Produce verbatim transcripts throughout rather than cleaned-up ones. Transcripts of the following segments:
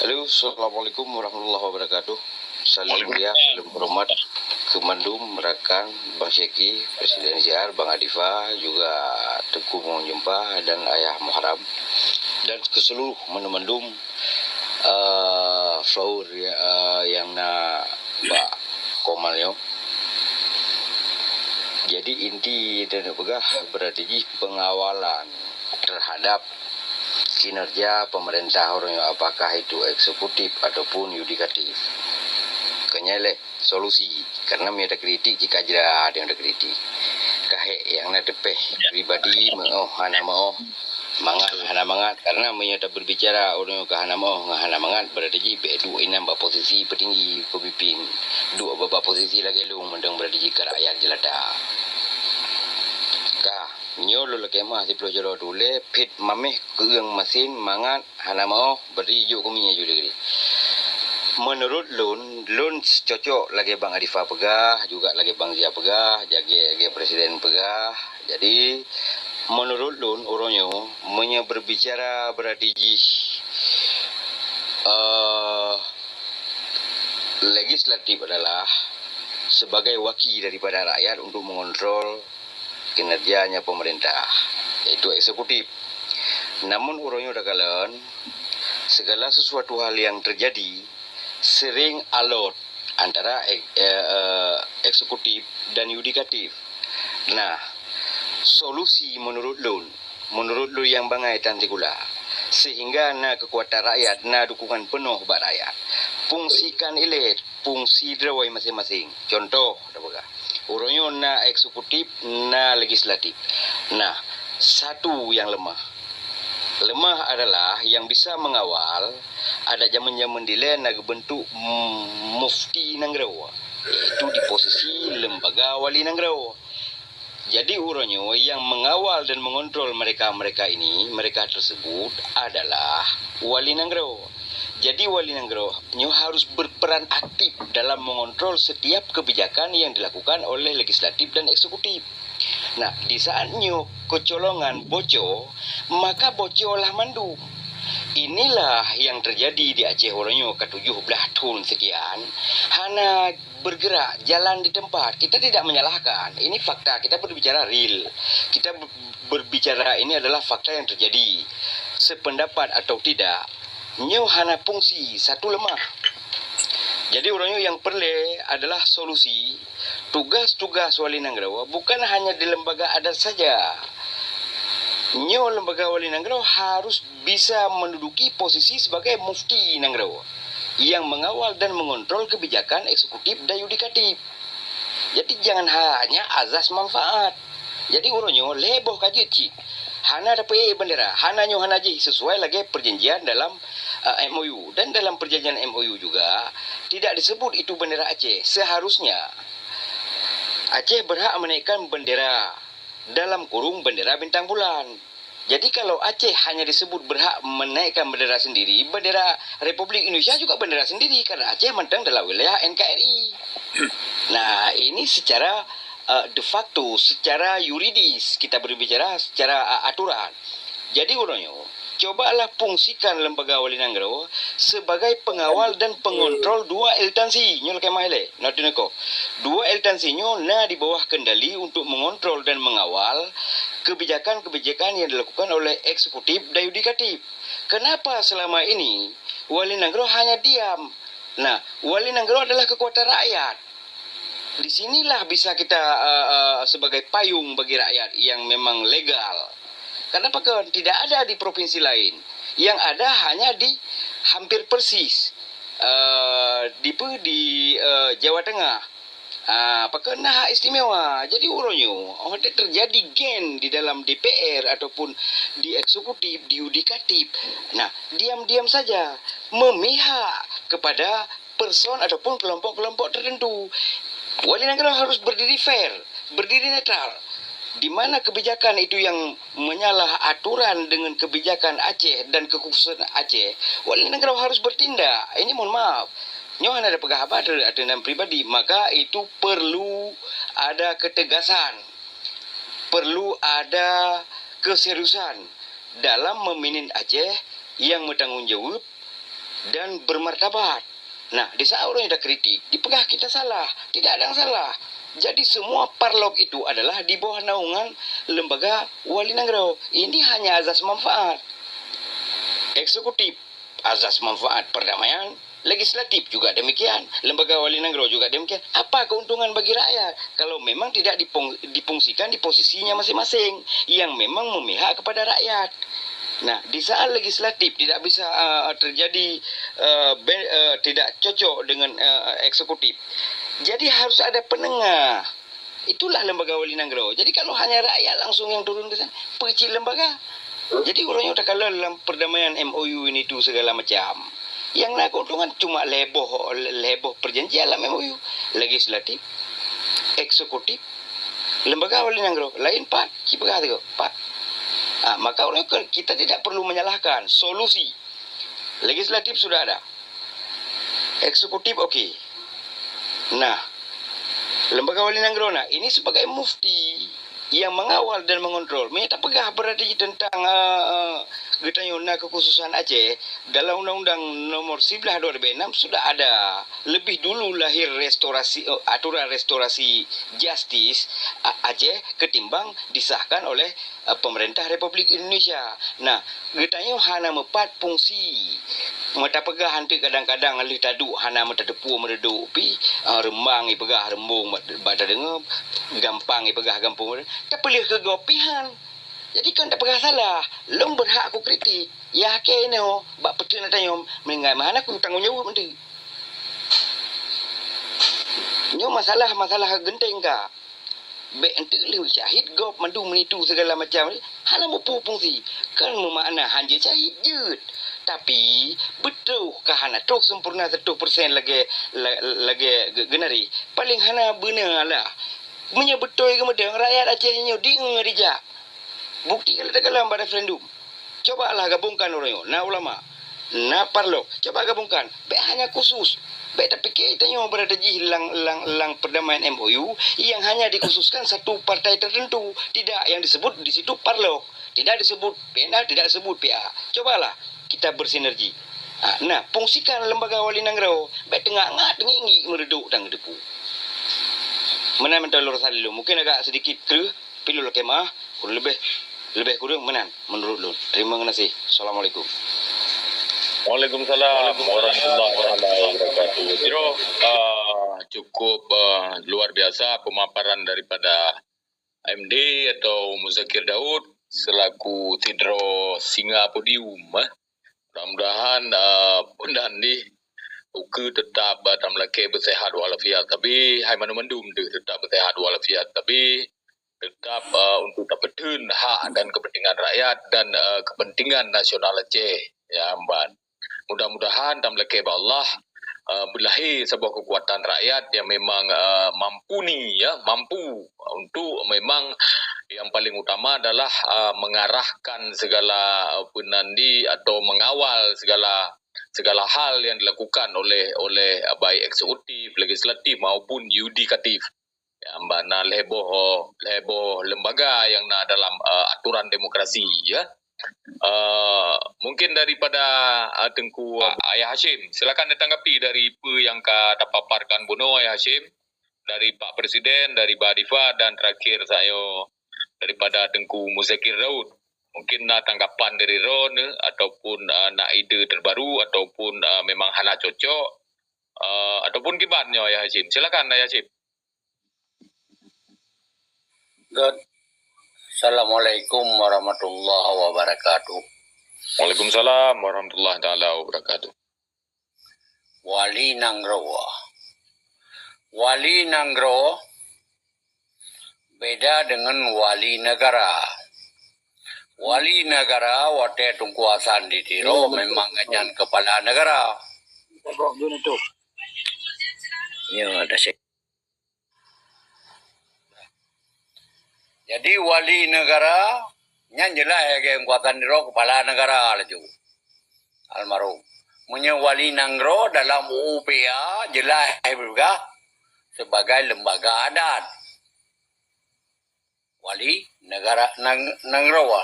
Halo, assalamualaikum warahmatullahi wabarakatuh. Salam mulia, salam hormat keu mandum rakan Bang Syeki, Presiden S I R, Bang Adifa, juga Teungku Muhammad Jumpah dan Ayah Muharram, dan keu seluruh mandum-mandum, eh, flower, eh, nyang na bak Komal nyoe. Jadi inti nyang tapeugah berarti jih pengawalan terhadap kinerja pemerintah uroe nyoe, apakah itu eksekutif ataupun yudikatif. Keunyan lé solusi, karena meunyoe takritik cit ka jra nyang takritik. Ka hék nyang na teupeh pribadi, meu'oh hana meu'oh, mangat hana mangat. Karena meunyoe taberbicara uroe nyoe ka hana meu'oh ngon hana mangat, berarti jih bèk duek inan bak posisi peutinggi, peumimpin. Duek bak, bak posisi lagèe lôn mantong, berarti jih ka rakyat jeulata. Ka. Nyoe lôn lakèe meu'ah siplôh jaroe tuléh, phet maméh keu'eueng masin, mangat hana meu'oh, bri jok keu minyeuk juli geude. Meunurot lôn, lôn cocok lagèe Bang Adifa peugah, juga lagèe Bang Zia peugah, lagèe, lagèe Presiden peugah. Jadi, meunurot lôn, uroe nyoe, meunyoe berbicara berarti jih, eh, legislatif adalah sebagai waki daripada rakyat untuk mengontrol kinerjanya pemerintah, yaitu eksekutif. Namun uroe nyoe takalon, segala sesuatu hal yang terjadi sering alot antara ek-, eh, eh, eksekutif dan yudikatif. Nah, solusi menurut lôn, menurut lôn nyang bangai tan sikula, sehingga na kekuatan rakyat, na dukungan penuh bak rakyat. Fungsikan ilèe fungsi droe masing-masing. Contoh, tapeugah, uroe nyoe na eksekutif, na legislatif. Nah, satu nyang lemah. Lemah adalah nyang bisa mengawal, adak jameun-jameun dilèe na geubeuntuk, mm, mufti nanggroe, yaitu di posisi lembaga wali nanggroe. Jadi, uroe nyoe nyang mengawal dan mengontrol mereka-mereka ini, mereka tersebut adalah wali nanggroe. Jadi, wali nanggroe nyoe harus berperan aktif dalam mengontrol setiap kebijakan yang dilakukan oleh legislatif dan eksekutif. Nah, di saat nyoe kecolongan bocor, maka bocorlah mandum. Inilah yang terjadi di Aceh uroe nyoe ka tujoh blah thon sekian, hana bergerak, jalan di tempat. Kita tidak menyalahkan. Ini fakta. Kita berbicara real. Kita ber-, berbicara ini adalah fakta yang terjadi. Sependapat atau tidak, nyoe hana fungsi, satu lemah. Jadi, uroe nyoe nyang peureulèe adalah solusi. Tugas-tugas wali nanggroe bukan hanya di lembaga adat saja. Nyoe lembaga wali nanggroe harus bisa menduduki posisi sebagai mufti nanggroe yang mengawal dan mengontrol kebijakan eksekutif dan yudikatif. Jadi, jangan hanya azas manfaat. Jadi, uroe nyoe lhèe boh ka jeuet cit. Hana dapeuék bendera, hana nyoe hana jih, sesuai lagèe perjanjian dalam, eh, M O U. Dan dalam perjanjian M O U juga tidak disebut itu bendera Aceh. Seharusnya Aceh berhak menaikkan bendera, dalam kurung bendera bintang bulan. Jadi, kalau Aceh hanya disebut berhak menaikkan bendera sendiri, bendera Republik Indonesia juga bendera sendiri, karena Aceh mantong dalam wilayah N K R I. Nah, ini secara, eh, de facto, secara yuridis, kita berbicara secara, eh, aturan. Jadi, uroe nyoe, cobalah fungsikan lembaga wali nanggroe sebagai pengawal dan pengontrol dua instansi. Nyoe lakèe meu'ah ilèe, na teuneuk. Dua instansi nyoe na di bawah kendali untuk mengontrol dan mengawal kebijakan-kebijakan yang dilakukan oleh eksekutif dan yudikatif. Kenapa selama ini wali nanggroe hanya diam? Nah, wali nanggroe adalah kekuatan rakyat. Di sinilah bisa kita, eh, eh, sebagai payung bagi rakyat yang memang legal. Kenapa ke tidak ada di provinsi lain? Yang ada hanya di hampir persis, eh, di pe-, di, eh, Jawa Tengah. Ah, pakon na hak istimewa. Jadi, uroe nyoe, oh, ada terjadi gen di dalam D P R ataupun di eksekutif, di yudikatif. Nah, diam-diam saja memihak kepada person ataupun kelompok-kelompok tertentu. Wali nanggroe harus berdiri fair, berdiri netral. Di mana kebijakan itu yang menyalah aturan dengan kebijakan Aceh dan kekhususan Aceh, wali nanggroe harus bertindak. Ini mohon maaf. Nyoe hana ada peugah haba ateueh, ateueh nan pribadi, maka itu perlu ada ketegasan, perlu ada keseriusan dalam meminin Aceh yang bertanggung jawab dan bermartabat. Nah, di saat orang yang kritik, dipeugah kita salah. Tidak ada yang salah. Jadi, semua parlok itu adalah di bawah naungan lembaga wali nanggroe. Ini hanya azas manfaat. Eksekutif, azas manfaat perdamaian. Legislatif juga demikian. Lembaga wali nanggroe juga demikian. Apa keuntungan bagi rakyat kalau memang tidak dipung-, dipungsikan di posisinya masing-masing yang memang memihak kepada rakyat? Nah, di saat legislatif tidak bisa, uh, terjadi, uh, be-, uh, tidak cocok dengan, uh, eksekutif, jadi harus ada penengah. Itulah lembaga wali nanggroe. Jadi kalau hanya rakyat langsung yang turun ke sana, peucit lembaga. Jadi uroe nyoe takalon dalam perdamaian M O U ini tu segala macam. Yang na keuntungan cuma lhèe boh, lhèe boh perjanjian lam M O U. Legislatif, eksekutif, lembaga wali nanggroe. Lain pat, ci peugah tu, pat. Ah, maka uroe nyoe kita tidak perlu menyalahkan solusi. Legislatif sudah ada. Eksekutif okey. Nah, lembaga wali nanggroe na, ini sebagai mufti yang mengawal dan mengontrol. Meunyoe tapeugah berarti tentang, eh, eh, geutanyoe na kekhususan Aceh, dalam Undang-Undang Nomor sebelas dua ribu enam sudah ada. Lebih dulu lahir restorasi, eh, aturan restorasi justice, a-, Aceh ketimbang disahkan oleh, eh, pemerintah Republik Indonesia. Nah, geutanyoe hana meupat fungsi. Meutapeugah hanteuk kadang-kadang lheueh taduek hana meutateupeue meureudok pih, ah, reumbang ipeugah reumbong bak, bak tadeungoe, gampang ipeugah gampông. Tapeuleueh keu gob pih han. Jadi kon tapeugah salah, lôn beurhak kukritik. Yah keunoe bak peuteun ata nyoe meuninggai meuhana kutanggong jaweueb eunteuk. Nyoe masalah-masalah geunteng ka. Bèk enteuk lé syahid gob mandum meunitu segala macam, hana muphom fungsi. Kan meumakna han jeuet syahid jeuet. Tapi beutôi ka hana troh sempurna seratus persen lagèe, la-, lagèe ge-, geunari. Paléng hana beuna lah. Meunyoe beutôi geumeudong, rakyat Aceh nyoe dieu rijak. Bukti ka lheueh teukalon bak referendum. Cobalah gabungkan uroe nyoe, na ulama, na parlok, coba gabungkan. Bèk hanya khusus. Bèk tapike tanyoe berada jih lam, lam, lam perdamaian M O U yang hanya dikhususkan satu partai tertentu. Tidak, yang disebut di situ parlok. Tidak disebut P N A, tidak disebut P A. Cobalah kita bersinergi. Ah, nah, fungsikan lembaga wali nanggroe. Bèk teungat-ngat, teungiek-ngiek meureudok dan geudeupu. Meunan mantong lôn rasa lé lôn. Mungkin agak sedikit kreueh, tapi lôn lakèe meu'ah, kurang leubeh, leubeh kureueng meunan menurut lôn. Terima kasih. Assalamualaikum. Waalaikumsalam warahmatullahi wabarakatuh. Jroh, ah, cukup, ah, luar biasa pemaparan daripada M D atau Muzakir Daud selaku sidroe singa podium, eh. Mudah-mudahan, eh, pun dan di ukeue tetap, eh, tameulakèe beuseuhat walafiat, tapi hai mandum-mandum deuh tetap beuseuhat walafiat, tapi tetap, eh, untuk tapeuteun hak dan kepentingan rakyat dan, eh, kepentingan nasional Aceh. Ya, ban. Mudah-mudahan tameulakèe bak Allah, eh, beulahé saboh keukuatan rakyat yang memang, eh, mampu ni, ya, mampu untuk memang yang paling utama adalah, eh, mengarahkan segala, eh, peunandi atau mengawal segala, segala hal yang dilakukan oleh, oleh, eh, baik eksekutif, legislatif maupun yudikatif. Ya, ban na lhèe boh, lhèe boh lembaga yang na dalam, eh, aturan demokrasi, ya. Eh, mungkin daripada, eh, Teungku, eh, Ayah Hashim, silakan ditanggapi dari peue yang ka tapaparkan bunoe, Ayah Hashim, dari Pak Presiden, dari Bah Difa, dan terakhir sayoe daripada Teungku Muzakir Daud. Mungkin na tanggapan dari droeneuh ataupun, eh, na ide terbaru ataupun, eh, memang hana cocok, eh, ataupun kiban nyoe, Ayah Hashim. Silakan, Ayah Hashim. Good. Assalamualaikum warahmatullahi wabarakatuh. Waalaikumsalam warahmatullahi taala wabarakatuh. Wali nanggroe. Wali nanggroe beda dengan wali negara. Wali negara watèe Teungku Hasan di Tiro memang nyan kepala negara. Ya, ada sih. Jadi wali negara nyan jeulaih lagèe Teungku Hasan di Tiro kepala negara laju. Almarhum. Meunyoe wali nanggroe dalam U U P A jeulaih peugah sebagai lembaga adat. Wali negara nang-, nanggroe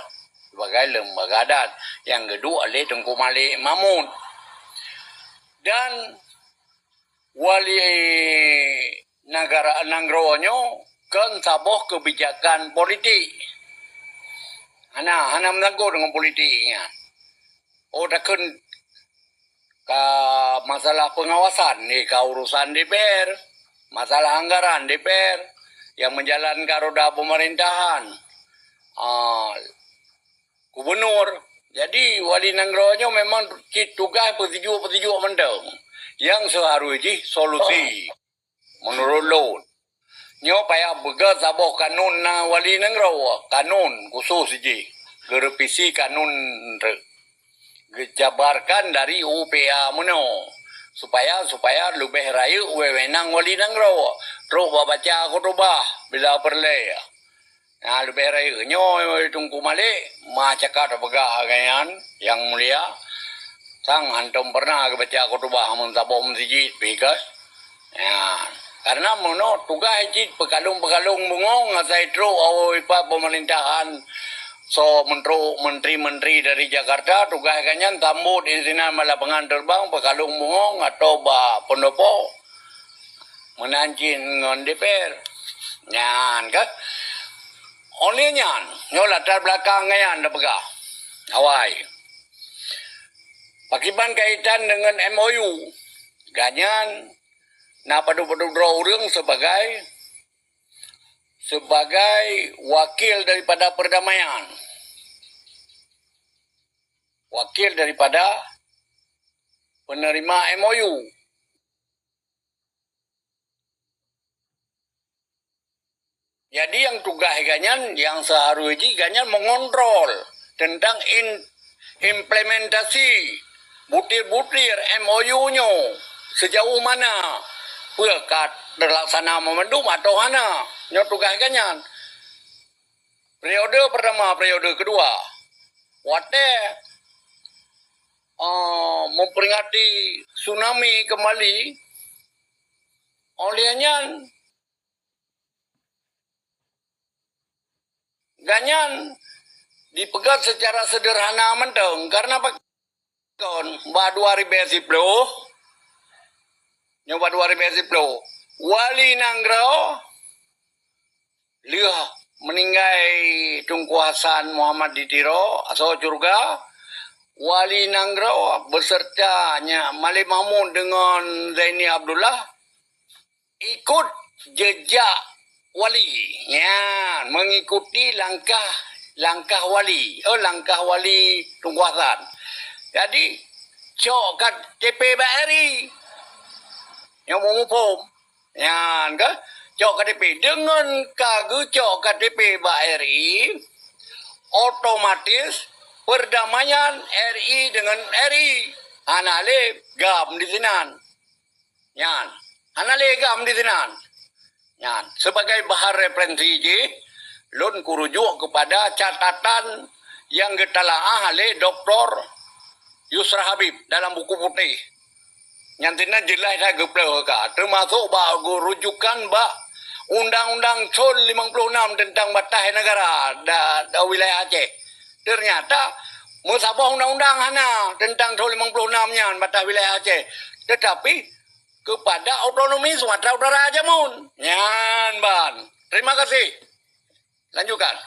sebagai lembaga adat nyang geuduek lé Teungku Malik Mahmud. Dan wali negara nanggroe nyoe kon saboh keubijakan politik. Hana, hana meusangkot deungon politik nyan. Oh, takheun ka masalah pengawasan, eh, ka urusan D P R, masalah anggaran D P R yang menjalankan roda pemerintahan. Ah, gubernur. Jadi, wali nanggroe nyoe memang cit tugaih peusijuek-peusijuek mantong. Nyang seuharus jih solusi, menurut lôn. Nyoe payah beugét saboh kanun na wali nanggroe, kanun khusus jih. Geurevisi kanun re-, geujabarkan dari U P A meunoe. Supaya, supaya leubeh rayeuk wewenang wali nanggroe. Trok babaca khutubah bila peureulée. Nah, leubeh rayeuk nyoe Teungku Malik, ma cakap tapeugah nyan, Yang Mulia, sang hantom pernah geubaca khutubah meusaboh meuseujid pih kan. Ya, karena meunoe tugaih jih peukalung-peukalung bungong asai trok awai pat pemerintahan so mentrok menteri-menteri dari Jakarta, tugaih gobnyan sambot di sinan bak lapangan terbang peukalung bungong atau bak pendopo. Meunan cit ngon D P R. Nyan kan. Oleh nyan, nyoe latar belakang nyan tapeugah. Awai. Pakiban kaitan dengan M O U. Gobnyan na padub-padub droe ureuëng sebagai, sebagai wakil daripada perdamaian. Wakil daripada penerima M O U. Jadi, nyang tugaih gobnyan, nyang seuharus jih gobnyan mengontrol tentang in-, implementasi butir-butir M O U nyoe sejauh mana, peue ka terlaksana meumandum atau hana. Nyoe tugaih gobnyan. Periode pertama, periode kedua. Watée, eh, memperingati tsunami kembali, oleh nyan, gobnyan dipeugét secara sederhana mantong, karena kon bak dua ribèe siploh, nyoe bak dua ribèe siploh, wali nanggroe lheueh meuninggai Teungku Hasan Muhammad di Tiro, asoe syeuruga, wali nanggroe beserta nyan Malém Mahmud deungon Zaini Abdullah ikut jejak wali. Nyan, mengikuti langkah, langkah wali. Oh, langkah wali Teungku Hasan. Jadi, cok K T P bak R I. Nyang muphom. Nyan, kan? Cok K T P. Deungon ka geucok K T P bak R I, otomatis perdamaian R I dengan R I. Hana lé GAM di sinan. Nyan, hana lé GAM di sinan. Nyan, sebagai bahan referensi jih, lôn kurujuk kepada catatan nyang geutalaah lé Doktor Yusra Habib dalam buku putih. Nyan sinan jeulaih that geupeuleueh ka, teumasok bak rujukan bak Undang-Undang thôn limong ploh nam teuntang bataih negara da-, da wilayah Aceh. Ternyata, meusaboh undang-undang hana teuntang thôn limong ploh nam nyan bataih wilayah Aceh, teutapi keupada otonomi Sumatera Utara jameun. Nyan ban. Terima kasih. Lanjutkan.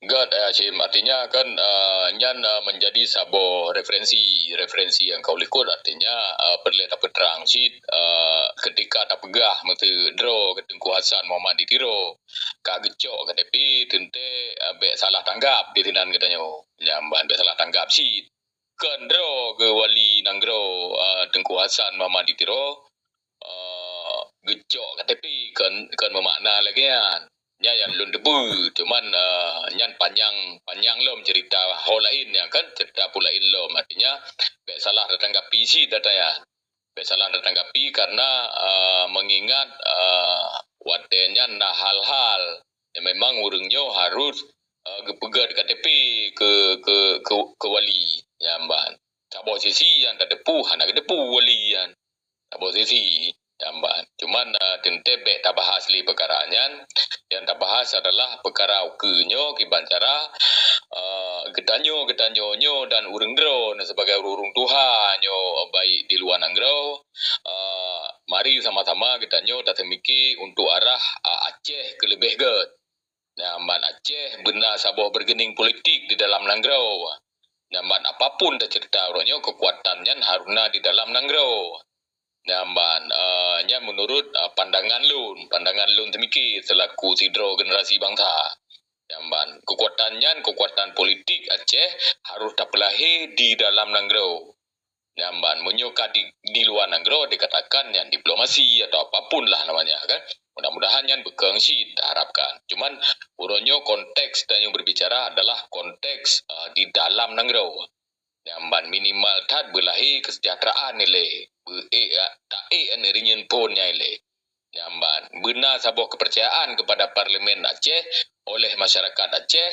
Gét, eh, Hashim. Artinya kan, eh, nyan, eh, menjadi saboh referensi, referensi nyang ka u likot. Artinya, eh, peureulée tapeutrang cit, eh, ketika tapeugah meuseu droe keu Teungku Hasan Muhammad di Tiro, ka geucok K T P, teuntée, eh, bék salah tanggap di sinan geutanyoe. Nyan ban bék salah tanggap cit. Kon droe keu wali nanggroe, eh, Teungku Hasan Muhammad di Tiro, eh, geucok K T P kon, kon meumakna lagée nyan. Nyan nyang lôn teupeue, cuman, eh, nyan panyang, panyang lom cerita ho laén nyan kan, cerita peue laén lom. Artinya, bék salah tatanggapi cit ata nyan. Bék salah tatanggapi karena, eh, mengingat, eh, watée nyan na hal-hal nyang memang ureuëng nyoe harus, eh, geupeugét K T P keu, keu, keu, keu wali nyan ban. Saboh sisi nyang tateupeue hana geuteupeue wali nyan. Saboh sisi. Nyan ban. Cuman, eh, teuntèe bèk tabahas lé peukara nyan. Nyang tabahas adalah peukara ukeue nyoe kiban cara, eh, geutanyoe, geutanyoe nyoe dan ureueng droe nyoe sibagai ureueng tuha nyoe baik di luwa nanggroe, eh, mari sama-sama geutanyoe tateumike untuk arah, eh, Aceh keu leubeh gèt. Nyan ban Aceh beuna saboh bargaining politik di dalam nanggroe. Nyan ban apapun taceurita uroe nyoe, keukuatan nyan harôh na di dalam nanggroe. Nyan ban, eh, nyan meunurot, eh, pandangan lôn, pandangan lôn teumike seulaku sidroe generasi bansa. Nyan ban keukuatan nyan, keukuatan politik Aceh harôh tapeulahé di dalam nanggroe. Nyan ban, meunyoe ka di, di luwa nanggroe dikatakan nyan diplomasi atau apapun lah namanya kan. Mudah-mudahan nyan beukong cit taharapkan. Cuman uroe nyoe konteks tanyoe berbicara adalah konteks, eh, di dalam nanggroe. Nyan ban minimal that beulahé kesejahteraan ilèe, beu-, eh, eh, taék aneuk rinyeun phôn nyan ilèe. Nyan ban beuna saboh keupeurcayaan keupada Parlemen Aceh oleh masyarakat Aceh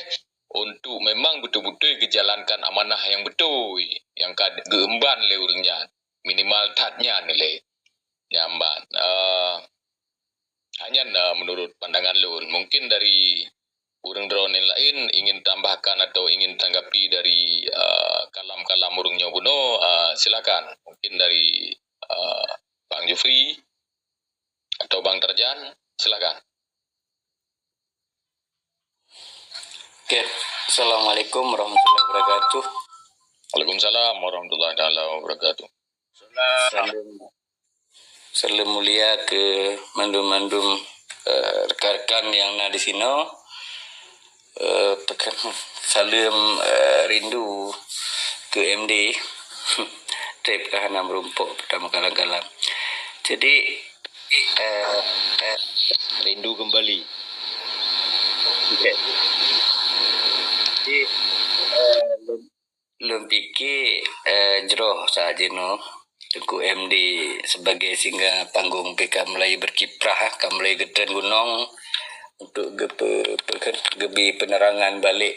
untuk memang beutôi-beutôi geujalankan amanah nyang beutôi nyang ka geuemban lé ureueng nyan. Minimal that nyan ilèe. Nyan ban, eh, hanya, eh, meunurot pandangan lôn. Mungkin dari ureueng droeneuh laén ingin tambahkan atau ingin tanggapi dari, eh, kalam-kalam ureueng nyoe bunoe, eh, silakan. Mungkin dari, eh, Bang Jufri atau Bang Tarjan, silakan. Oke, Assalamualaikum warahmatullahi wabarakatuh. Waalaikumsalam warahmatullahi taala wabarakatuh. Salam, salam mulia keu mandum-mandum, eh, rekan-rekan nyang na di sinoe. Eh, pekan-, saleuem, eh, rindu keu M D. Trép ka hana meurumpok peutama kalam-kalam. Jadi, eh, eh, rindu kembali. Okey. Jadi, eh, lôn, lôn pike, eh, jroh saat jinoe Teungku M D sebagai singa panggong pih ka mulai berkiprah, ka mulai geutreun gunong untuk geupeu-, peukeun-, geubri peunerangan balek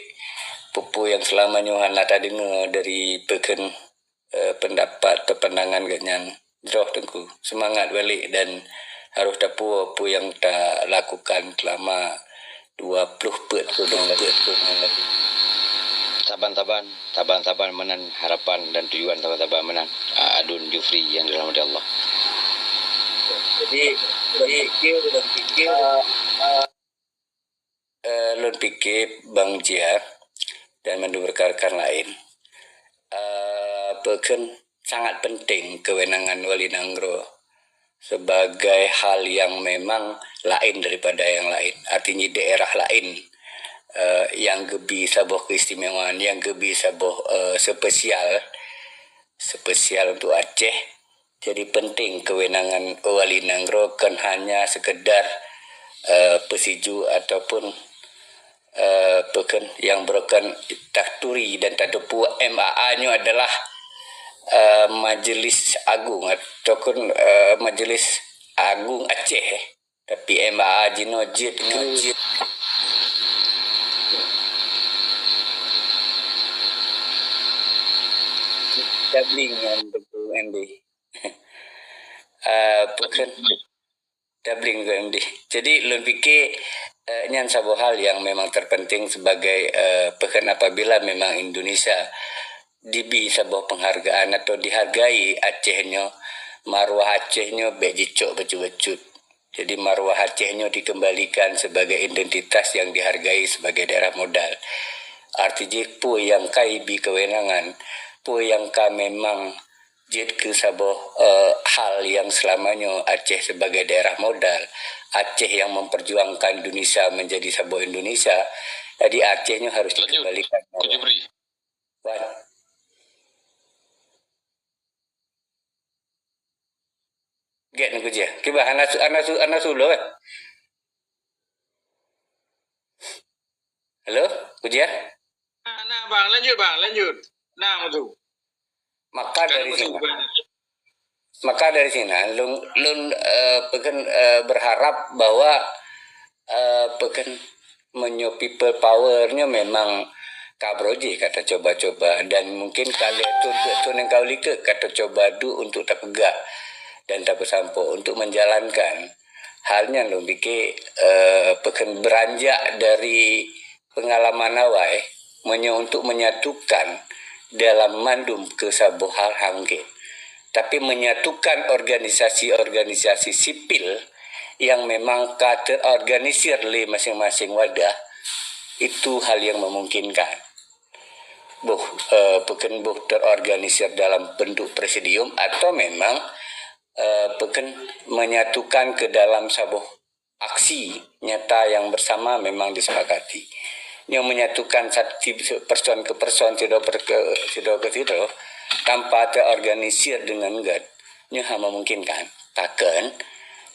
peue-peue nyang seulama nyoe hana tadeungoe dari peukeun, eh, peundapat atau pandangan geuhnyan. Jroh Teungku, seumangat balek dan harôh tapuwoe peue nyang talakukan seulama dua ploh peuet thon nyang lalu. Saban-saban, saban-saban meunan harapan dan tujuan saban-saban meunan, ah, Adun Jufri nyang dirahmati Allah. Jadi, jadi, Eh, lôn pike Bang Jia dan mandum rekan-rekan laén, eh, peue kheun sangat penting kewenangan wali nanggroe sebagai hal yang memang laén daripada yang laén. Artinya daerah laén, eh, yang geubri saboh keistimewaan, yang geubri saboh, eh, spesial, spesial untuk Aceh. Jadi penting kewenangan wali nanggroe kon hanya sekedar, eh, peusiju ataupun, eh, peue kheun nyang beureukan taturi dan tateupeue M A A nyoe adalah, eh, Majelis Agung ataupun, eh, Majelis Agung Aceh, eh. Tapi M A A jinoe jeuet keu tabling ngon Teungku M D. Eh, peue kheun tabling ngon M D. Jadi, lôn pike, eh, nyan saboh hal nyang memang terpenting sebagai, eh, peue kheun apabila memang Indonesia dibri saboh penghargaan atau dihargai Aceh nyoe, maruah Aceh nyoe bèk jicok bacut-bacut. Jadi, maruah Aceh nyoe dikembalikan sebagai identitas yang dihargai sebagai daerah modal. Arti jih, peue nyang ka ibri kewenangan, peue nyang ka memang jeuet keu saboh, eh, hal yang selama nyoe Aceh sebagai daerah modal, Aceh yang memperjuangkan Indonesia menjadi saboh Indonesia, jadi Aceh nyoe harus dikembalikan. Lanjut, Teungku Jufri. Wan. Gèt Teungku Jia. Kiban hana su-, hana su-, hana su lôn, eh? Halo, Teungku Jia? Ah, nah, bang, lanjut, bang, lanjut. Nah, betul. Maka dari sinan, maka dari sinan, lôn, lôn, eh, peue kheun, eh, berharap bahwa, eh, peue kheun meunyoe people power nyoe memang ka brôk jih ka tacoba-coba dan mungkin ka lhèe thon, peuet thon nyang ka likot ka tacoba duek untuk tapeugah. dan tapeusampoe untuk menjalankan hal nyan lôn pike, eh, peukheun beranjak dari pengalaman awai meunyoe untuk menyatukan dalam mandum keu saboh hal hangkét. Tapi menyatukan organisasi-organisasi sipil yang memang ka terorganisir lé masing-masing wadah, itu hal yang memungkinkan. Boh, eh, peukheun boh terorganisir dalam bentuk presidium atau memang, eh, peukheun menyatukan ke dalam saboh aksi nyata yang bersama memang disepakati. Nyoe menyatukan satu person ke person, sidroe per-, ke, sidroe ke sidroe, tanpa terorganisir dengan gèt, nyoe hana memungkinkan. Pakon?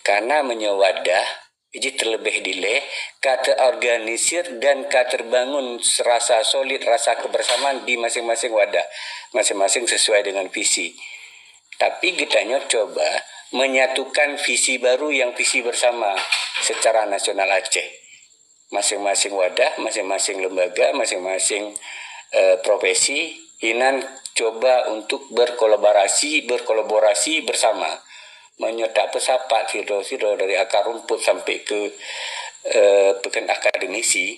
Karena meunyoe wadah, jih terlebih dilée, ka terorganisir dan ka terbangun rasa solid, rasa kebersamaan di masing-masing wadah, masing-masing sesuai dengan visi. Tapi geutanyoe coba menyatukan visi baru yang visi bersama secara nasional Aceh. Masing-masing wadah, masing-masing lembaga, masing-masing, eh, profesi, inan coba untuk berkolaborasi, berkolaborasi bersama. Meunyoe tapeusapat sidroe-sidroe dari akar rumput sampai ke, eh, peukheun akademisi,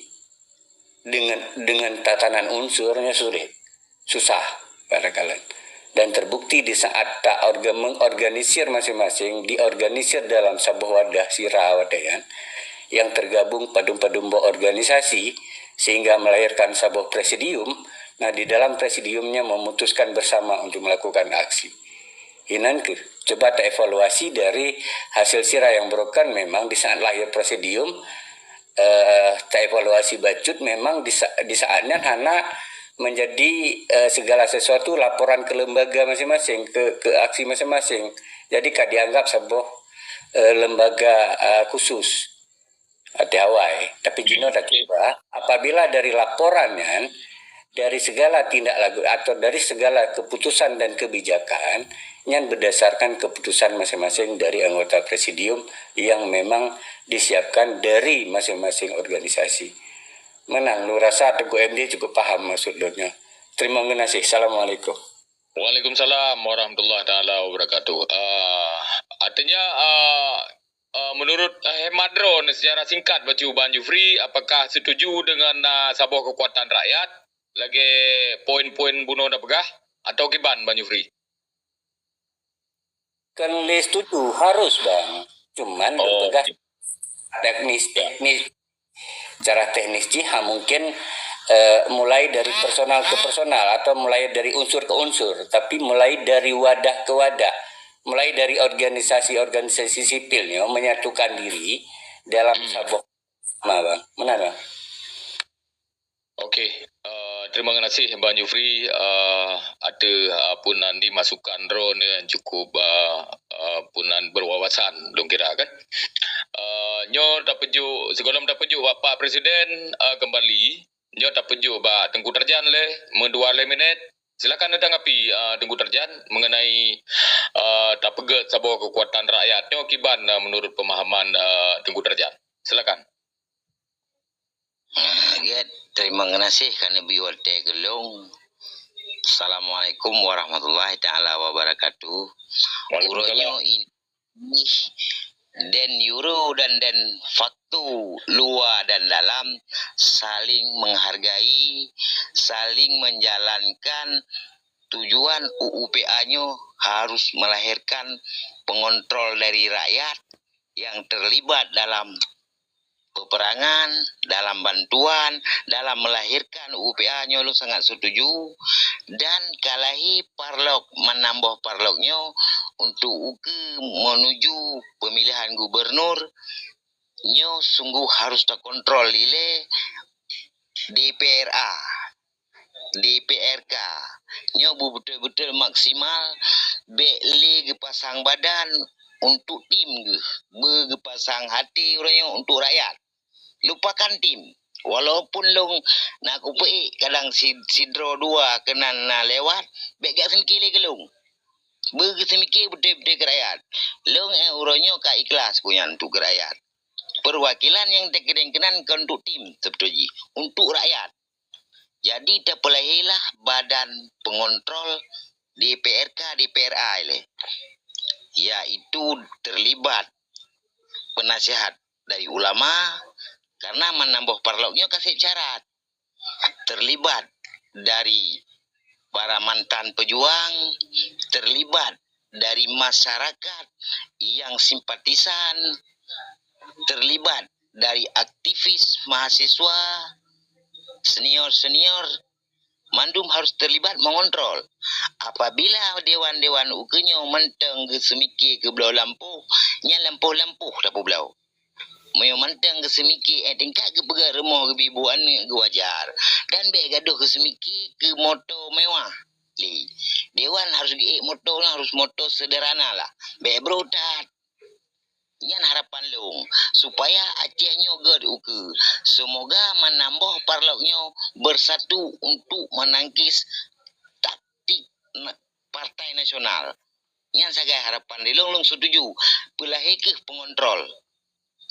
dengan, dengan tatanan unsur nyoe sulit, susah barangkalan. Dan terbukti di saat ta orga-, mengorganisir masing-masing, diorganisir dalam saboh wadah sira watée nyan, yang tergabung padum-padum boh organisasi, sehingga melahirkan saboh presidium. Nah, di dalam presidiumnya memutuskan bersama untuk melakukan aksi. Inan keuh, coba taevaluasi dari hasil sira yang beureukan memang di saat lahir presidium, eh, taevaluasi bacut memang di sa-, di saat nyan hana menjadi, eh, segala sesuatu laporan ke lembaga masing-masing, ke, ke aksi masing-masing. Jadi ka dianggap saboh, eh, lembaga, eh, khusus ateueh awai. Tapi jinoe tacuba, apabila dari laporan nyan, dari segala tindak lagu atau dari segala keputusan dan kebijakan, nyan berdasarkan keputusan masing-masing dari anggota presidium yang memang disiapkan dari masing-masing organisasi. Meunan, lôn rasa Teungku M D cukup paham maksud lôn nyoe. Terima kasih. Assalamualaikum. Waalaikumsalam warahmatullahi taala wabarakatuh. Ah, artinya, ah, ah, menurut, ah, hemat droeneuh secara singkat bacut Bang Jufri, apakah setuju dengan, ah, saboh kekuatan rakyat lagée poin-poin bunoe tapeugah atau kiban Bang Jufri? Kon lé setuju, harus, Bang. Cuman, oh, tapeugah, oke, teknis-teknis. Secara teknis jih, ha, mungkin, eh, mulai dari personal ke personal atau mulai dari unsur ke unsur, tapi mulai dari wadah ke wadah, mulai dari organisasi-organisasi sipil nyoe menyatukan diri dalam, hmm, saboh, ma, Bang. Meunan, Bang. Oke, eh, terima kasih Bang Jufri, eh, ateueh, eh, peue nan di masukan droeneuh nyang cukup, eh, eh, peue nan berwawasan, lôn kira kan. Eh, nyoe tapeujok, sigohlom tapeujok bak Pak Presiden, eh, kembali, nyoe tapeujok bak Teungku Tarjan lé, meudua lé minét. Silakan neutanggapi, eh, Teungku Tarjan mengenai, eh, tapeugét saboh kekuatan rakyat nyoe kiban, eh, menurut pemahaman, eh, Teungku Tarjan. Silakan. Ah, gét, terima kasih ka neubri watée keu lôn. Assalamualaikum warahmatullahi taala wabarakatuh. Waalaikumsalam. Uroe nyoe in-, den yuru dan den faktu, luwa dan dalam, saling menghargai, saling menjalankan tujuan U U P A nyoe harus melahirkan pengontrol dari rakyat yang terlibat dalam peperangan, dalam bantuan, dalam melahirkan U U P A nyoe lôn sangat setuju, dan ka lahé parlok, meunambah parlok nyoe untuk ukeue menuju pemilihan gubernur, nyoe sungguh harus takontrol ilée D P R A. D P R K. Nyoe beubeutôi-beutôi maksimal, bék lé geupasang badan untuk tim geuh, beugeupasang até uroe nyoe untuk rakyat. Lupakan tim. Walaupun lôn na kupeuék kadang si-, sidroe dua keunan na lewat, bék geuseumiké lé keu lôn. Beugeuseumiké beutôi-beutôi keu rakyat. Lôn, eh, uroe nyoe ka ikhlas keu nyan untuk keu rakyat. Perwakilan nyang teukeudéng keunan kon untuk tim, seubeutôi jih, untuk rakyat. Jadi, tapeulahé lah badan pengontrol D P R K, D P R A ilée. yaitu terlibat penasihat dari ulama, karena manamboh parlok nyoe ka sép syarat. Terlibat dari para mantan pejuang, terlibat dari masyarakat yang simpatisan, terlibat dari aktivis mahasiswa, senior-senior, mandum harus terlibat mengontrol. Apabila dewan-dewan ukeue nyoe mantong geuseumike keu bloe lampôh, nyan lampôh-lampôh tapeubloe. Meunyoe mantong geuseumike, eh, tingkat geupeugah rumoh geubi bu aneuk geuwajar. Dan bék gadoh geuseumike keu moto mewah. Lé, dewan harus geuék moto nyan harus moto sederhana lah. Bék brôk that. Nyan harapan lôn, supaya Aceh nyoe gét ukeue. Semoga manamboh parlok nyoe bersatu untuk menangkis taktik na-, Partai Nasional. Nyan sagai harapan di lôn, lôn setuju. Peulahé kheueh pengontrol.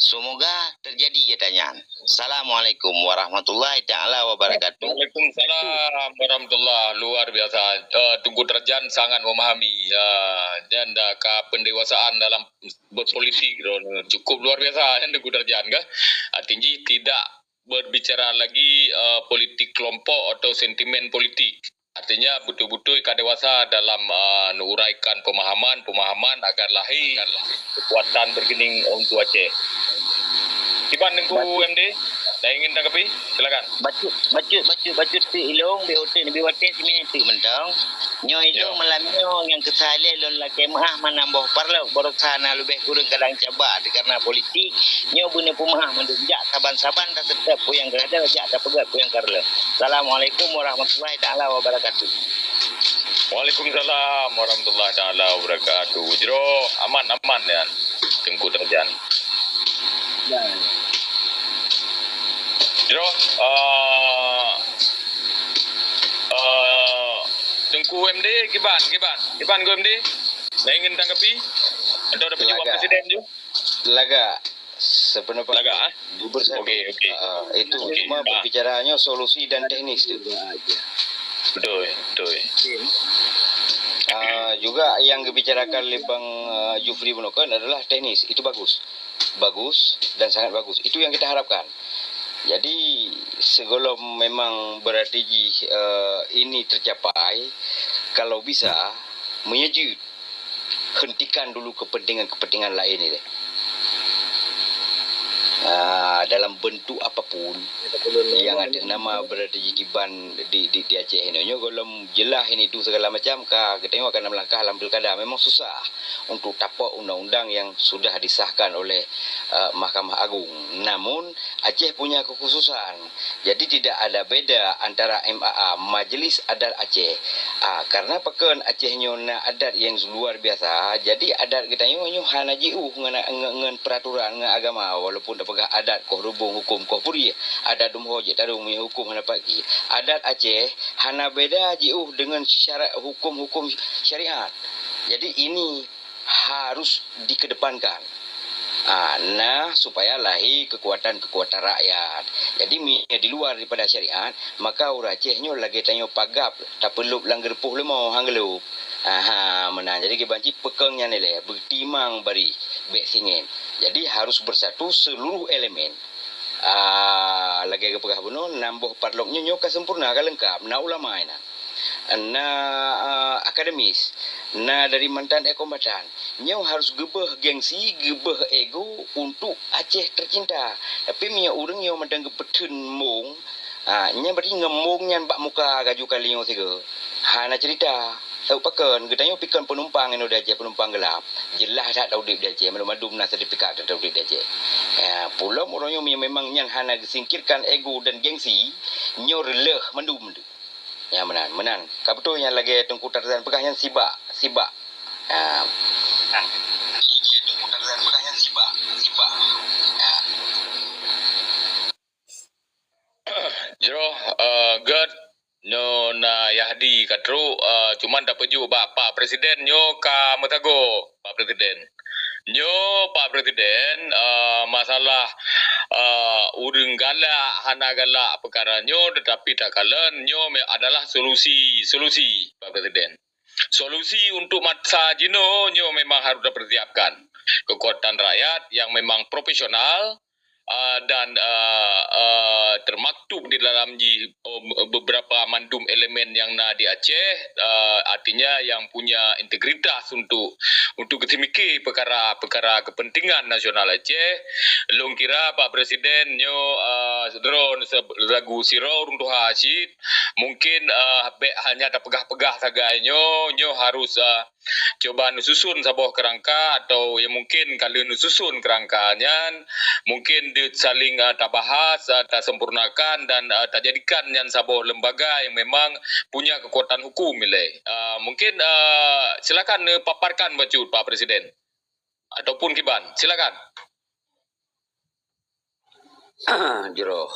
Semoga terjadi gata nyan. Assalamualaikum warahmatullahi taala wabarakatuh. Waalaikumsalam warahmatullah. Luar biasa. Eh, Teungku Tarjan sangat memahami. Eh, dan dah ka pendewasaan dalam berpolitik. Cukup luar biasa kan Teungku Tarjan kan. Artinya tidak berbicara lagi, eh, politik kelompok atau sentimen politik. Artinya betul-betul ka dewasa dalam, eh, menguraikan pemahaman-pemahaman agar lahir kekuatan bergening untuk Aceh. Kiban Teungku M D, dah ingin tanggapi? Silakan. Bacut, bacut, bacut, bacut si ilong, B O T, B O T, si minit tu mentong. Nyoe ilong malam nyoe nyang keusah lé lôn lakée meu'ah manamboh parlok, barosa na leubeh kureueng kadang caba karena politik. Nyoe beuneu peumeu'ah mandum jak saban-saban taseutôt peue nyang ka ada, jak tapeugét peue nyang ka reuloh. Assalamualaikum warahmatullahi taala wabarakatuh. Waalaikumsalam warahmatullahi taala wabarakatuh. Jroh aman-aman ya Teungku Tarjan. Jroh, eh, eh, Teungku M D, kiban, kiban, kiban Teungku M D. Dah ingin tanggapi? Atau ada pejabat presiden tu? Lagak. Sependapat lagak, eh? Bersatu. Okey, okey. Ah, itu okey. Cuma berbicaranya solusi dan teknis tu. Betul, betul. Ah, juga yang dibicarakan oleh Bang, ah, Jufri Bunokon adalah teknis. Itu bagus. Bagus dan sangat bagus. Itu yang kita harapkan. Jadi, sebelum memang berarti, eh, ini tercapai, kalau bisa, menyejut hentikan dulu kepentingan-kepentingan lain ni deh. Ah, dalam bentuk apapun yang ada nama berada di kiban di, di, di Aceh ini. Nyoe golom jelas ini tu segala macam ka kita tengok akan melangkah dalam pilkada. Memang susah untuk tapok undang-undang yang sudah disahkan oleh, uh, Mahkamah Agung. Namun Aceh punya kekhususan. Jadi tidak ada beda antara M A A, Majlis Adat Aceh. Ah, karena pakon Aceh nyoe na adat nyang luar biasa, jadi adat geutanyoe nyoe hana jiôh ngon, ngon, ngon peraturan, ngon agama, walaupun tapeugah adat koh rubung hukum koh puri, adat dumho jeuet tarông meunyoe hukum hana paki. Adat Aceh hana beda jiôh deungon syarat hukum-hukum syariat. Jadi ini harus dikedepankan. Ah, nah, supaya lahir kekuatan-kekuatan rakyat. Jadi, mi-, di luar daripada syariat, maka ureueng Aceh nyoe lagèe tanyoe pagab, tapeulop lam geureupoh leumo, han geulop. Aha, meunan. Jadi, kiban cit peukong nyan ilèe, beutimang bari, bèk singèn. Jadi, harus bersatu seluruh elemen. Ah, lagèe geupeugah bunoe, nam boh parlok nyoe, nyoe ka sempurna, ka leungkap. Na ulama inan. Na, ah, akademis. Na dari mantan e kombatan. Nyoe harus geubeuh gengsi, geubeuh ego untuk Aceh tercinta. Tapi meunyoe ureueng nyoe mantong geupeutheun mong, ah, nyan berarti ngon mong nyan bak muka laju kali nyoe sigoe. Hana cerita. Sabab pakon, geutanyoe pikon penumpang inoe di Aceh, penumpang gelap. Jeulaih that taudép di Aceh, mandum-mandum na sertifikat that taudép di Aceh. Ya, peulom uroe nyoe memang nyan hana geusingkirkan ego dan gengsi, nyoe reuloh mandum. Ya, meunan, meunan. Ka beutôi nyan lagèe Teungku Tarzan peugah nyan sibak, sibak. Ya. Jroh, eh, gèt, nyoe na Yahdi ka trok, eh, cuman tapeujeuet bak Pak Presiden nyoe ka meusagoe, Pak Presiden. Nyoe Pak Presiden, eh, masalah, eh, ureueng galak, hana galak peukara nyoe, tetapi takalon nyoe me-, adalah solusi, solusi, Pak Presiden. Solusi untuk masa jinoe nyoe memang harus dipersiapkan. Kekuatan rakyat yang memang profesional, uh, dan uh, uh, termaktub di dalam ji, uh, beberapa mandum elemen yang na di Aceh, uh, artinya yang punya integritas untuk untuk geuteumiké perkara-perkara kepentingan nasional Aceh. Lôn kira Pak Presiden nyoe uh, droe lagu sidroe ureuëng tuha cit, mungkin uh, bék hanya tapeugah-peugah sagai nyoe, nyoe harus uh, cuba neususun saboh kerangka atau ya mungkin ka lheueh neususun kerangka nyan, mungkin di saling uh, tabahas, uh, tasempurnakan dan uh, tajadikan nyan saboh lembaga yang memang punya kekuatan hukum ilée. Uh, mungkin uh, silakan neupaparkan bacut Pak Presiden ataupun kiban. Silakan. Jroh.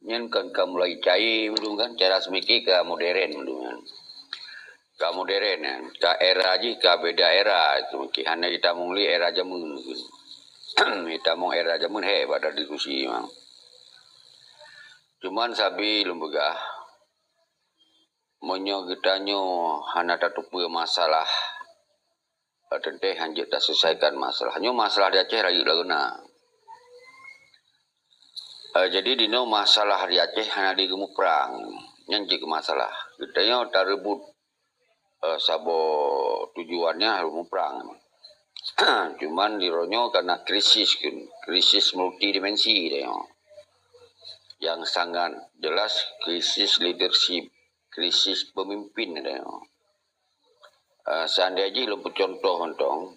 Nyan kan ka mulai cair mandum kan, cara seumiké ka modern mandum nyan. Ka modern nyan, ka era jih ka beda era seumiké. Hana jitamong lé era jameun mungkin. Jitamong era jameun hék bak diskusi memang. Cuman sabe lôn peugah, meunyoe geutanyoe hana tateupeue masalah, teuntée hanjeuet taselesaikan masalah. Nyoe masalah di Aceh rayeuk lagoena. Uh, jadi dinoe masalah di Aceh hana di geumuprang. Nyan jeuet keu masalah. Geutanyoe tareubot uh, saboh tujuan nyan harôh muprang. Cuman di ronyoe karena krisis kan, krisis multidimensi tanyoe. Yang sangat jelas krisis leadership, krisis pemimpin tanyoe. Uh, seandai jih lôn peucontoh mantong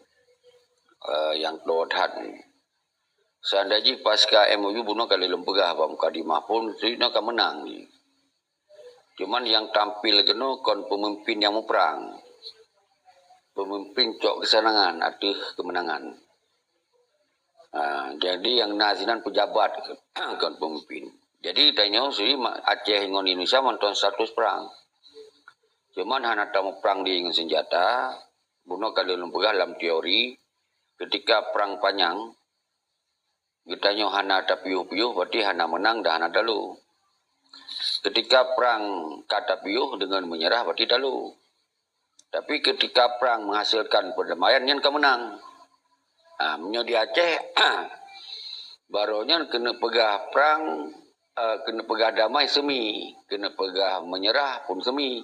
uh, yang toe that. Seandai jih pasca M O U bunoe ka lheueh lôn peugah bak mukadimah pun, sinoe ka meunang jih. Cuman yang tampil keunoe kon pemimpin yang muprang. Pemimpin cok keusanangan ateueh keumeunangan. Ha, jadi yang na sinan pejabat kon pemimpin. Jadi tanyoe si Aceh ngon Indonesia mantong status perang. Cuman hana tamuprang di ngon senjata, bunoe ka lheueh lôn peugah lam teori, ketika perang panyang, geutanyoe hana tapiôh-piôh, berarti hana meunang dan hana talo. Ketika perang ka tapiôh dengan menyerah, berarti talo. Tapi ketika perang menghasilkan perdamaian, nyan ka meunang. Ha, meunyoe di Aceh, baroe nyan keuneuk peugah perang, uh, keuneuk peugah damai semi, keuneuk peugah menyerah pun semi.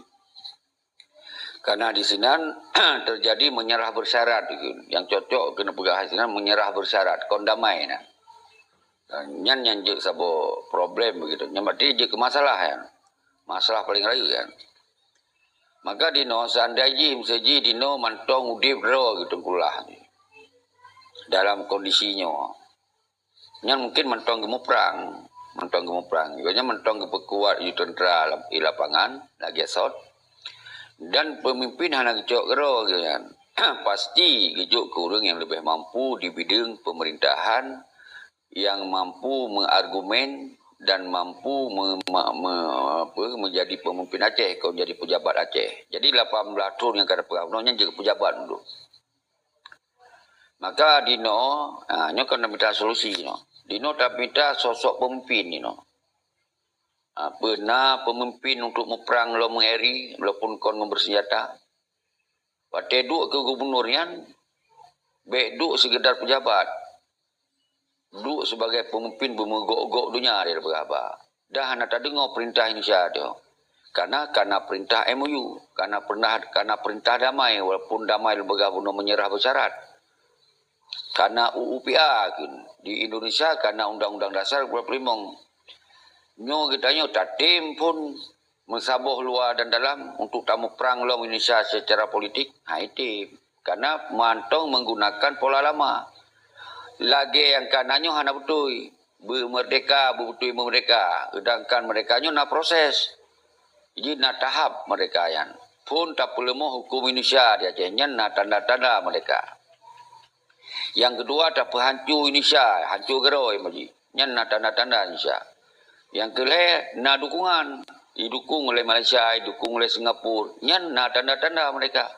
Karena di sinan terjadi menyerah bersyarat. Yang cocok keuneuk peugah di sinan menyerah bersyarat, kon damai na. Nyan nyang jeuet saboh problem begitu. Nyan berarti jeuet keu masalah kan. Masalah paling rayeuk kan. Maka dinoe seandai jih miseujih dinoe mantong udeb droe gitu kulah dalam kondisi nyoe. Nyan mungkin mantong geumuprang, mantong geumuprang. Nyan mantong geupeukuat ju tentera di lapangan lagée sot. Dan pemimpin hana geucok keudroe geuh nyan. Pasti geujok keu ureuëng nyang leubeh mampu di bidang pemerintahan, yang mampu mengargumen dan mampu me, me, me, apa, menjadi pemimpin Aceh, kon jadi pejabat Aceh. Jadi lapan belas thon nyang ka dapeugah bunoe nyan jeuet pejabat dulu. Maka dinoe, ha, nyoe kan mita solusi nyoe. Dinoe tamita sosok pemimpin dinoe. Ha, peuna pemimpin untuk muprang lom ngon eri walaupun kon ngon bersenjata. Watée duek keu gubunur nyan, bék duek sekedar pejabat. Duek sebagai pemimpin beumeugok-gok donya di beuraba. Dah hana tadeungoe perintah Indonesia tu. Karena kana perintah M O U, kana pernah kana perintah damai walaupun damai leubeh bunoe menyerah bersyarat. Kana U U P A kan di Indonesia kana Undang-Undang Dasar dua puluh lima. Nyoe geutanyoe tatem phon meusaboh luwa dan dalam untuk tamuprang lom Indonesia secara politik, hai tem. Karena mantong menggunakan pola lama. Lagée nyang kana nyoe hana beutôi. Beumerdeka, beubeutôi meumerdeka. Sedangkan merdeka nyoe na proses. Jadi na tahap merdeka nyan. Phon tapeuleumoh hukum Indonesia di Aceh nyan na tanda-tanda merdeka. Nyang keudua tapeuhanco Indonesia, hanco keudroe maji. Nyan na tanda-tanda Indonesia. Nyang keulhée na dukungan, idukung oleh Malaysia, idukung oleh Singapura. Nyan na tanda-tanda merdeka.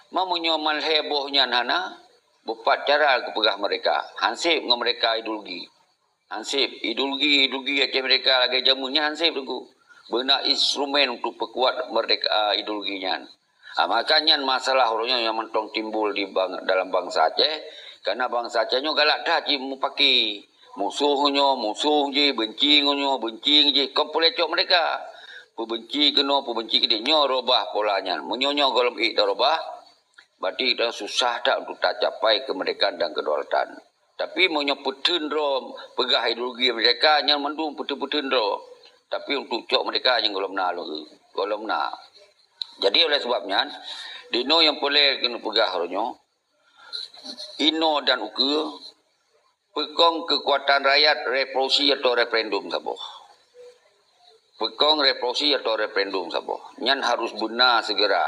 Ma meunyoe malhée boh nyan hana, beupat cara geupeugah merdeka. Hanseb ngon merdeka ideologi. Hanseb ideologi, ideologi Aceh Merdeka lagée jameun nyan hanseb teungku. Beuna instrumen untuk peukuat merdeka ideologi nyan. Ha, maka nyan masalah uroe nyoe nyang mantong timbul di bang, dalam bansa Aceh. Karena bansa Aceh nyoe galak that jimupaki. Musoh ngon nyoe, musoh jih, benci ngon nyoe, benci jih. Kon peulecok merdeka. Peubenci keunoe, peubenci keudeh. Nyoe robah pola nyan. Meunyoe nyoe gohlom ék tarobah, berarti dah susah that untuk tacapai kemerdekaan dan kedaulatan. Tapi meunyoe peuteun droe peugah ideologi merdeka, nyan mandum peuteun-peuteun droe. Tapi untuk cok merdeka nyan gohlom na lôn, gohlom na. Jadi oleh sebab nyan, di inoe nyang peureulée keuneuk peugah uroe nyoe, inoe dan ukeue, peukong keukuatan rakyat revolusi atau referendum saboh. Peukong revolusi atau referendum saboh. Nyan harus beuna segera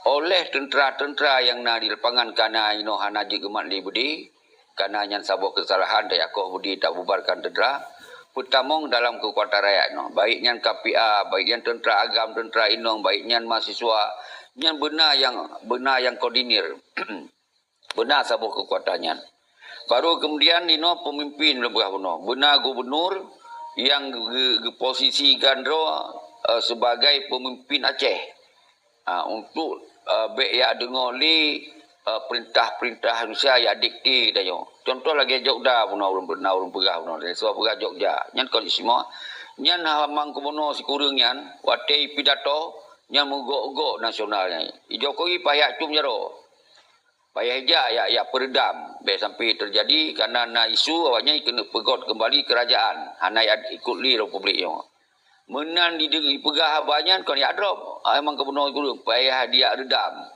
oleh teuntera-teuntera nyang na di lapangan, kana inoe hana jeuet geumat lé beudé, kana nyan saboh keusalahan, tayakoh beudé tabubarkan teuntera. Peutamong dalam keukuatan rakyat nyoe, baik nyan K P A, baik nyan teuntera agam, teuntera inong, baik nyan mahasiswa, nyan beuna nyang, beuna nyang koordinir. Beuna saboh keukuatan nyan. Baru kemudian inoe peumimpin lôn peugah bunoe. Beuna gubernur nyang geu-, geuposisikan droe, eh, sebagai peumimpin Aceh. Ha, untuk, eh, bék jak deungoe lé, eh, peurintah-peurintah Indonesia jak dikte tanyoe. Contoh lagée Jogja bunoe ureuëng, na ureuëng peugah bunoe, lé soe peugah Jogja. Nyan kon istimewa. Nyan Hamengkubuwono sikureueng nyan, watée pidato, nyan meugok-gok nasional nyan. Jokowi payah cum jaroe. Payah jak, jak, jak peureudam, bék sampai teujadi, karena na isu awaknyan keuneuk peugöt keumbali keurajeuen, hana ikot lé republik nyoe. Meunan dipeugah haba nyan kon jak drop, memang keubunoe gureueng, payah dijak reudam.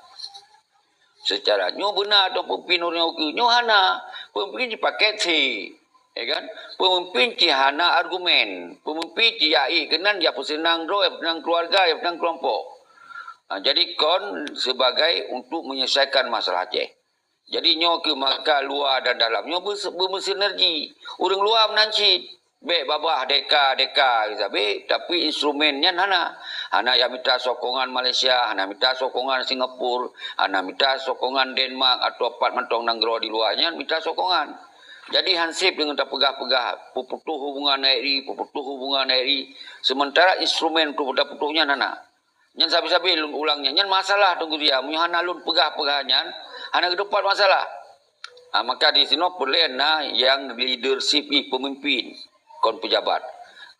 Seucara nyoe beuna atau peumimpin ureuëng ukeue, nyoe hana. Peumimpin jipaket si. Ya kan? Peumimpin cit hana argumen. Peumimpin cit jak ék keunan, jak peuseunang droe, jak peuseunang keuluwarga, jak peuseunang keulompok. Ha, jadi kon sebagai untuk menyelesaikan masalah Aceh. Jadi nyoe keuh maka luwa dan dalam nyoe beus-, beumeusinergi. Ureuëng luwa meunan cit. Bék babah deka-deka sabe, tapi instrumen nyan hana. Hana jak mita sokongan Malaysia, hana mita sokongan Singapura, hana mita sokongan Denmark atau pat mantong nanggroe di luwa nyan mita sokongan. Jadi hansip deungon tapeugah-peugah, peuputoh hubungan N R I, peuputoh hubungan N R I, sementara instrumen untuk taputoh nyan hana. Nyan sabe-sabe lôn ulang nyan. Nyan masalah Teungku Zia. Meunyoe hana lôn peugah-peugah nyan, hana geutupat masalah. Ha, maka di sinoe peureulée na nyang leadership jih, peumimpin, kon pejabat.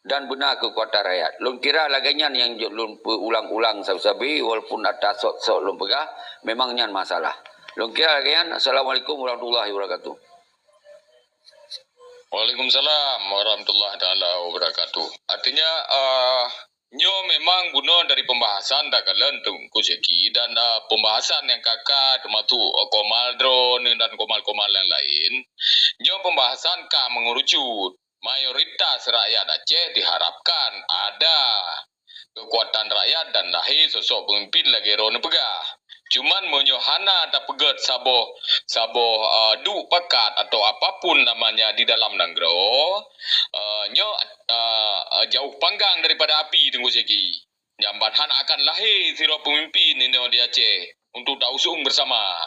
Dan beuna keukuatan rakyat. Lôn kira lagée nyan nyang jeuet lôn peuulang-ulang sabe-sabe, walaupun ata sot-sot lôn peugah, memang nyan masalah. Lôn kira lagée nyan. Assalamualaikum warahmatullahi wabarakatuh. Waalaikumsalam warahmatullahi taala wabarakatuh. Artinya, eh, nyoe memang bunoe dari pembahasan takalon Teungku Syeki dan, eh, pembahasan nyang ka-ka termasuk, eh, Komal droeneuh dan komal-komal nyang laén. Nyoe pembahasan ka mengerucut. Mayoritas rakyat Aceh diharapkan ada keukuatan rakyat dan lahé sosok peumimpin lagée droeneuh peugah. Cuman meunyoe hana tapeugét saboh, saboh, eh, duek pakat atau apapun namanya di dalam nanggroe, eh, nyoe, eh, jauh panggang daripada api, Teungku Syeki. Nyang ban hana akan lahé sidroe peumimpin inoe di Aceh untuk tausung bersama.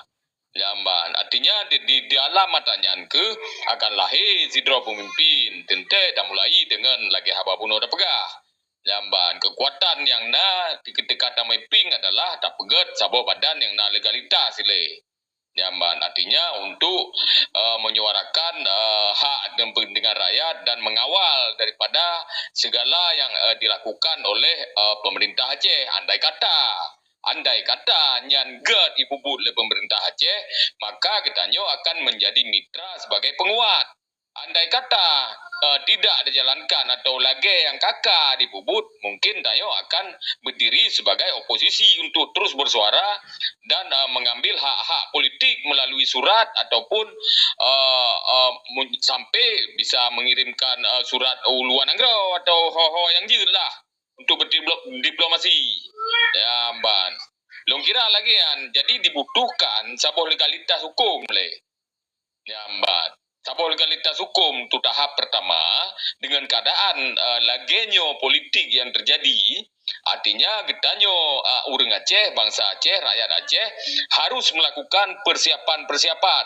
Nyang ban, artinya di, di, di alam mata nyan keuh akan lahé sidroe peumimpin, teuntée tamulai deungon lagée haba bunoe tapeugah. Nyang ban, keukuatan nyang na di ketika tamai pieng adalah tapeugét saboh badan nyang na legalitas ilée. Nyang ban, artinya untuk, eh, menyuarakan, eh, hak dan kepentingan rakyat dan mengawal daripada segala yang, eh, dilakukan oleh, eh, pemerintah Aceh. Andai kata, andai kata nyan gét ipubuet lé pemerintah Aceh, maka geutanyoe akan menjadi mitra sebagai penguat. Andai kata, eh, tidak dijalankan atau lagée nyang ka-ka dipubuet, mungkin tanyoe akan berdiri sebagai oposisi untuk terus bersuara dan, eh, mengambil hak-hak politik melalui surat ataupun, eh, eh, mu-, sampai bisa mengirimkan, eh, surat u luwa nanggroe atau ho-ho nyang jeuet lah untuk berdiplo-, diplomasi. Ya, ban. Lôn kira lagée nyan, jadi dibutuhkan saboh legalitas hukum lé. Nyang ban. Saboh legalitas hukum tu tahap pertama, dengan keadaan, eh, lagée nyoe politik yang terjadi, artinya geutanyoe, eh, ureuëng Aceh, bangsa Aceh, rakyat Aceh harus melakukan persiapan-persiapan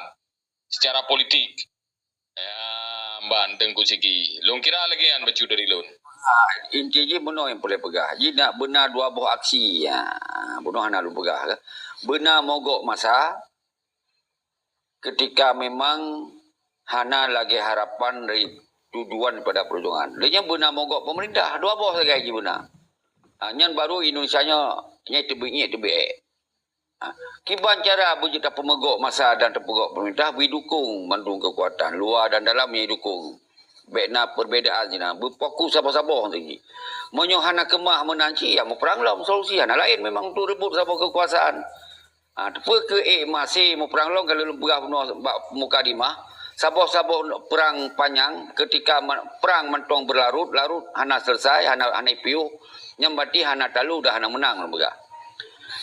secara politik. Ya, ban Teungku Syeki. Lôn kira lagée nyan bacut dari lôn. Ah, inti jih bunoe nyang peureulée peugah. Jih nak beuna dua boh aksi. Ya, bunoe hana lôn peugah ke. Beuna mogok masa ketika memang hana lagée harapan dari tujuan daripada perjuangan. Lé nyan beuna mogok pemerintah, dua boh sagai jih beuna. Ah, nyan baru Indonesia nyoe nyang teubiet ngiek teubiet. Ha, kiban cara beujeuet tapeumogok masa dan tapeumogok pemerintah, bri dukong mandum keukuatan luwa dan dalam nyang dukong. Bék na perbedaan sinan, beufokus saboh-saboh saja. Meunyoe hana keumah meunan cit, ya muprang lom solusi, hana laén memang untuk rebut saboh keukuasaan. Ha, teupeu keu ék masih muprang lom ka lôn peugah bunoe bak mukadimah, saboh-saboh prang panyang ketika ma-, prang mantong beularot-larot hana selesai, hana, hana piôh, nyan berarti hana talu dan hana meunang lôn peugah.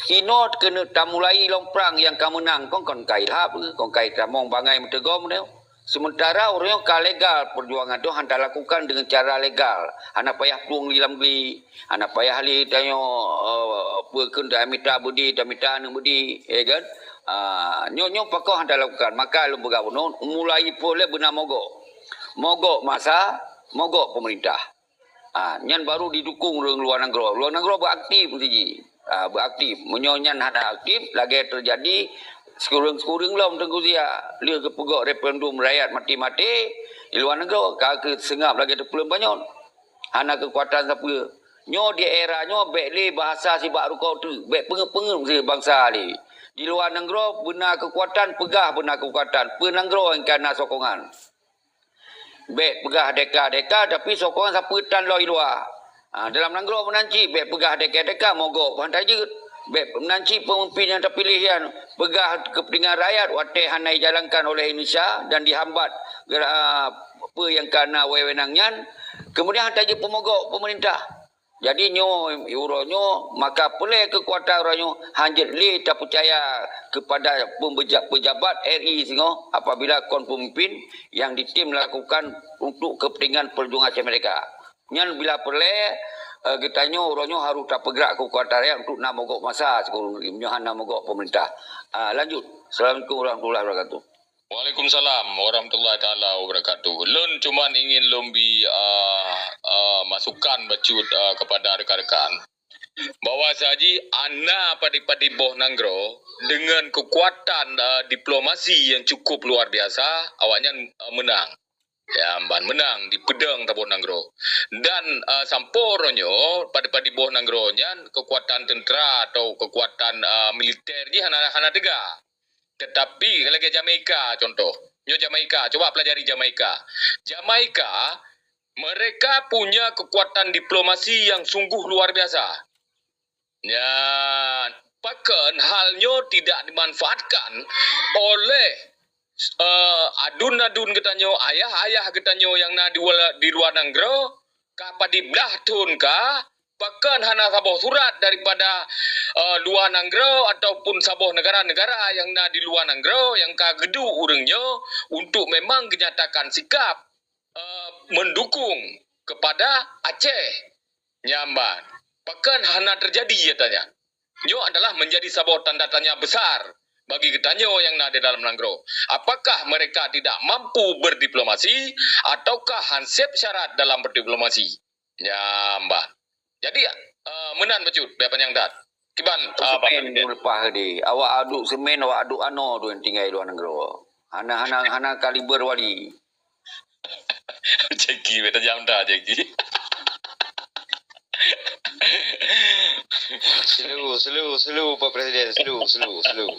Inoe keuneuk tamulai lom prang nyang ka meunang, kon, kon ka ilhab, kon ka itamong bangai meuteugom nyoe. Sementara ureuëng nyoe ka legal perjuangan tu hana talakukan dengan cara legal. Hana payah plueng di lam gli, hana payah lé tanyoe, eh, peue kheun dah mita beudi, dah mita aneuk beudi, ya kan? Ah, nyoe, nyoe pakoh hana talakukan. Maka lôn peugah bunoe, mulai pih lé beuna mogok. Mogok masa, mogok pemerintah. Ha, nyan baru didukong ureuëng luwa nanggroe. Luwa nanggroe beuaktif meusti jih. Ha, beuaktif. Meunyoe nyan hana aktif, lagée teujadi sikureueng-sikureueng lom Teungku Zia. Lheueh geupeugok referendum rakyat maté-maté, di luwa nanggroe ka keuseungab lagée teupeuleueng panyöt. Hana keukuatan sapeue. Nyoe di era nyoe bék lé bahasa sibak rukok teuk, bék peungeuet-peungeuet meusti bansa lé. Di luwa nanggroe beuna keukuatan, peugah beuna keukuatan, peue nanggroe nyang ka na sokongan. Bék peugah deka-deka, tapi sokongan sapeue tan lom i luwa. Ha, dalam nanggroe meunan cit, bék peugah deka-deka, mogok pih hana jeuet. Bék meunan cit peumimpin nyang tapiléh nyan peugah keupeuntengan rakyat watée hana ijalankan oleh Indonesia dan dihambat geura-, peue nyang ka na wewenang nyan, keumudian hana jeuet peumogok peumeurintah. Jadi nyoe, uroe nyoe, maka peureulée keukuatan uroe nyoe hanjeuet lé tapeucaya keupada peubeja-, pejabat R I singoh apabila kon peumimpin nyang jitem lakukan untuk keupeuntengan perjuangan Aceh Merdeka. Nyan bila peureulée, eh, geutanyoe uroe nyoe harôh tapeugrak keukuatan rakyat untuk na mogok masa sikureueng, meunyoe hana mogok peumeurintah. Ah, lanjut. Assalamualaikum warahmatullahi wabarakatuh. Waalaikumsalam warahmatullahi taala wabarakatuh. Lôn cuman ingin lôn bi, ah, ah, masukan bacut, ah, kepada rekan-rekan, bahwa saji ana padé-padé boh nanggroe dengan kekuatan, ah, diplomasi yang cukup luar biasa, awaknyan, ah, menang. Ya, ban menang dipeudong saboh nanggroe. Dan, ah, sampoe uroe nyoe, padé-padé boh nanggroe nyan kekuatan tentera atau kekuatan, ah, militer jih hana, hana teuga. Tetapi lagée Jamaika contoh. Nyoe Jamaika, coba pelajari Jamaika. Jamaika, mereka punya kekuatan diplomasi yang sungguh luar biasa. Ya, pakon hal nyoe tidak dimanfaatkan oleh, eh, adun-adun geutanyoe, ayah-ayah geutanyoe nyang na di wala-, di luwa nanggroe, ka padé blaih thon ka, pakon hana saboh surat daripada, eh, luwa nanggroe ataupun saboh negara-negara nyang na di luwa nanggroe nyang ka geuduek ureuëng nyoe untuk memang geunyatakan sikap, eh, mendukung kepada Aceh. Nyan ban. Pakon hana terjadi, katanya. Nyoe adalah menjadi saboh tanda tanya besar bagi geutanyoe nyang na di dalam nanggroe. Apakah mereka tidak mampu berdiplomasi ataukah hanseb syarat dalam berdiplomasi? Nyan ban. Jadi, eh, meunan bacut, biar panjang that. Kiban, eh, Pak Presiden. Semen leupah tadi. Awak aduk semen, awak aduk ano tu yang tinggai luwa nanggroe. Hana, hana, hana kaliber wali. Jeki, beta jam dah, Jeki. Slow, slow, slow, Pak Presiden. Slow, slow, slow.